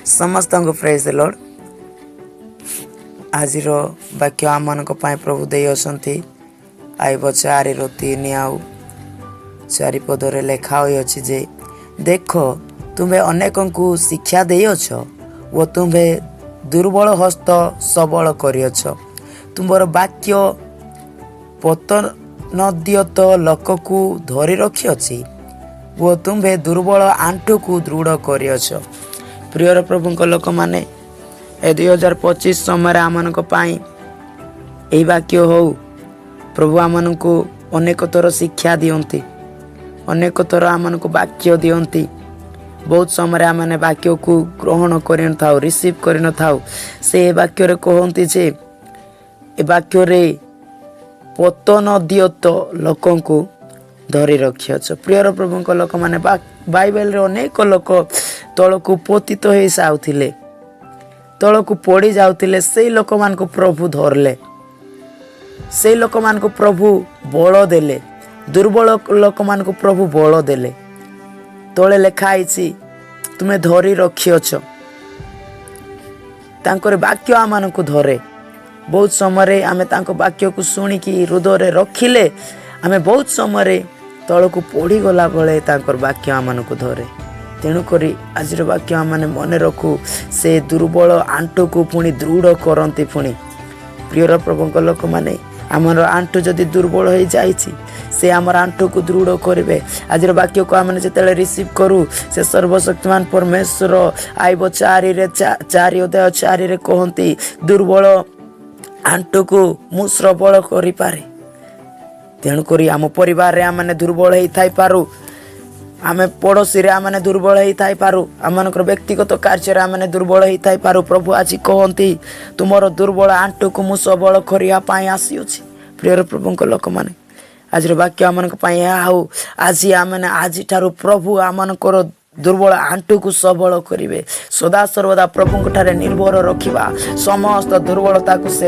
ସମସ୍ତଙ୍କୁ ପ୍ରେଜ୍ ଲର୍ଡ଼। ଆଜିର ବାକ୍ୟ ଆମମାନଙ୍କ ପାଇଁ ପ୍ରଭୁ ଦେଇଅଛନ୍ତି। ଆଇବ 4ର 3 ଆଉ 4 ପଦରେ ଲେଖା ହୋଇଅଛି ଯେ, ଦେଖ, ତୁମ୍ଭେ ଅନେକଙ୍କୁ ଶିକ୍ଷା ଦେଇଅଛ ଓ ତୁମ୍ଭେ ଦୁର୍ବଳ ହସ୍ତ ସବଳ କରିଅଛ। ତୁମ୍ଭର ବାକ୍ୟ ପତନୋଦ୍ୟତ ଲୋକକୁ ଧରି ରଖିଅଛି ଓ ତୁମ୍ଭେ ଦୁର୍ବଳ ଆଣ୍ଠୁକୁ ଦୃଢ଼ କରିଅଛ। ପ୍ରିୟର ପ୍ରଭୁଙ୍କ ଲୋକମାନେ, ଏ 2025 ସମୟରେ ଆମମାନଙ୍କ ପାଇଁ ଏହି ବାକ୍ୟ ହଉ। ପ୍ରଭୁ ଆମମାନଙ୍କୁ ଅନେକ ଥର ଶିକ୍ଷା ଦିଅନ୍ତି, ଅନେକ ଥର ଆମମାନଙ୍କୁ ବାକ୍ୟ ଦିଅନ୍ତି। ବହୁତ ସମୟରେ ଆମମାନେ ବାକ୍ୟକୁ ଗ୍ରହଣ କରିନଥାଉ, ରିସିଭ୍ କରିନଥାଉ। ସେ ଏ ବାକ୍ୟରେ କହନ୍ତି ଯେ ଏ ବାକ୍ୟରେ ପତନୋଦ୍ୟତ ଲୋକଙ୍କୁ ଧରି ରଖିଅଛ। ପ୍ରିୟର ପ୍ରଭୁଙ୍କ ଲୋକମାନେ, ବାଇବେଲରେ ଅନେକ ଲୋକ ତଳକୁ ପତିତ ହେଇ ଯାଉଥିଲେ, ତଳକୁ ପଡ଼ି ଯାଉଥିଲେ। ସେଇ ଲୋକମାନଙ୍କୁ ପ୍ରଭୁ ଧରିଲେ, ସେଇ ଲୋକମାନଙ୍କୁ ପ୍ରଭୁ ବଳ ଦେଲେ। ଦୁର୍ବଳ ଲୋକମାନଙ୍କୁ ପ୍ରଭୁ ବଳ ଦେଲେ। ତଳେ ଲେଖା ହେଇଛି, ତୁମେ ଧରି ରଖିଅଛ। ତାଙ୍କର ବାକ୍ୟ ଆମମାନଙ୍କୁ ଧରେ। ବହୁତ ସମୟରେ ଆମେ ତାଙ୍କ ବାକ୍ୟକୁ ଶୁଣିକି ହୃଦୟରେ ରଖିଲେ, ଆମେ ବହୁତ ସମୟରେ ତଳକୁ ପଡ଼ିଗଲା ବେଳେ ତାଙ୍କର ବାକ୍ୟ ଆମମାନଙ୍କୁ ଧରେ। ତେଣୁକରି ଆଜିର ବାକ୍ୟ ଆମମାନେ ମନେ ରଖୁ, ସେ ଦୁର୍ବଳ ଆଣ୍ଠୁକୁ ପୁଣି ଦୃଢ଼ କରନ୍ତି। ପୁଣି ପ୍ରିୟର ପ୍ରଭୁଙ୍କ ଲୋକମାନେ, ଆମର ଆଣ୍ଠୁ ଯଦି ଦୁର୍ବଳ ହେଇଯାଇଛି, ସେ ଆମର ଆଣ୍ଠୁକୁ ଦୃଢ଼ କରିବେ। ଆଜିର ବାକ୍ୟକୁ ଆମେ ଯେତେବେଳେ ରିସିଭ୍ କରୁ, ସେ ସର୍ବଶକ୍ତିମାନ ପରମେଶ୍ୱର ଆଇବ 4ରେ 4 ଅଧ୍ୟାୟ 4ରେ କହନ୍ତି, ଦୁର୍ବଳ ଆଣ୍ଠୁକୁ ମୁଁ ସବଳ କରିପାରେ। ତେଣୁକରି ଆମ ପରିବାରରେ ଆମମାନେ ଦୁର୍ବଳ ହେଇଥାଇପାରୁ, ଆମେ ପଡ଼ୋଶୀରେ ଆମମାନେ ଦୁର୍ବଳ ହେଇଥାଇପାରୁ, ଆମମାନଙ୍କର ବ୍ୟକ୍ତିଗତ କାର୍ଯ୍ୟରେ ଆମମାନେ ଦୁର୍ବଳ ହେଇଥାଇପାରୁ। ପ୍ରଭୁ ଆଜି କହନ୍ତି, ତୁମର ଦୁର୍ବଳ ଆଣ୍ଠୁକୁ ମୁଁ ସବଳ କରିବା ପାଇଁ ଆସିଅଛି। ପ୍ରିୟର ପ୍ରଭୁଙ୍କ ଲୋକମାନେ, ଆଜିର ବାକ୍ୟ ଆମମାନଙ୍କ ପାଇଁ ଏହା ହଉ। ଆଜି ଆମେମାନେ ଆଜିଠାରୁ ପ୍ରଭୁ ଆମମାନଙ୍କର ଦୁର୍ବଳ ଆଣ୍ଠୁକୁ ସବଳ କରିବେ। ସଦାସର୍ବଦା ପ୍ରଭୁଙ୍କ ଠାରେ ନିର୍ଭର ରଖିବା। ସମସ୍ତ ଦୁର୍ବଳତାକୁ ସେ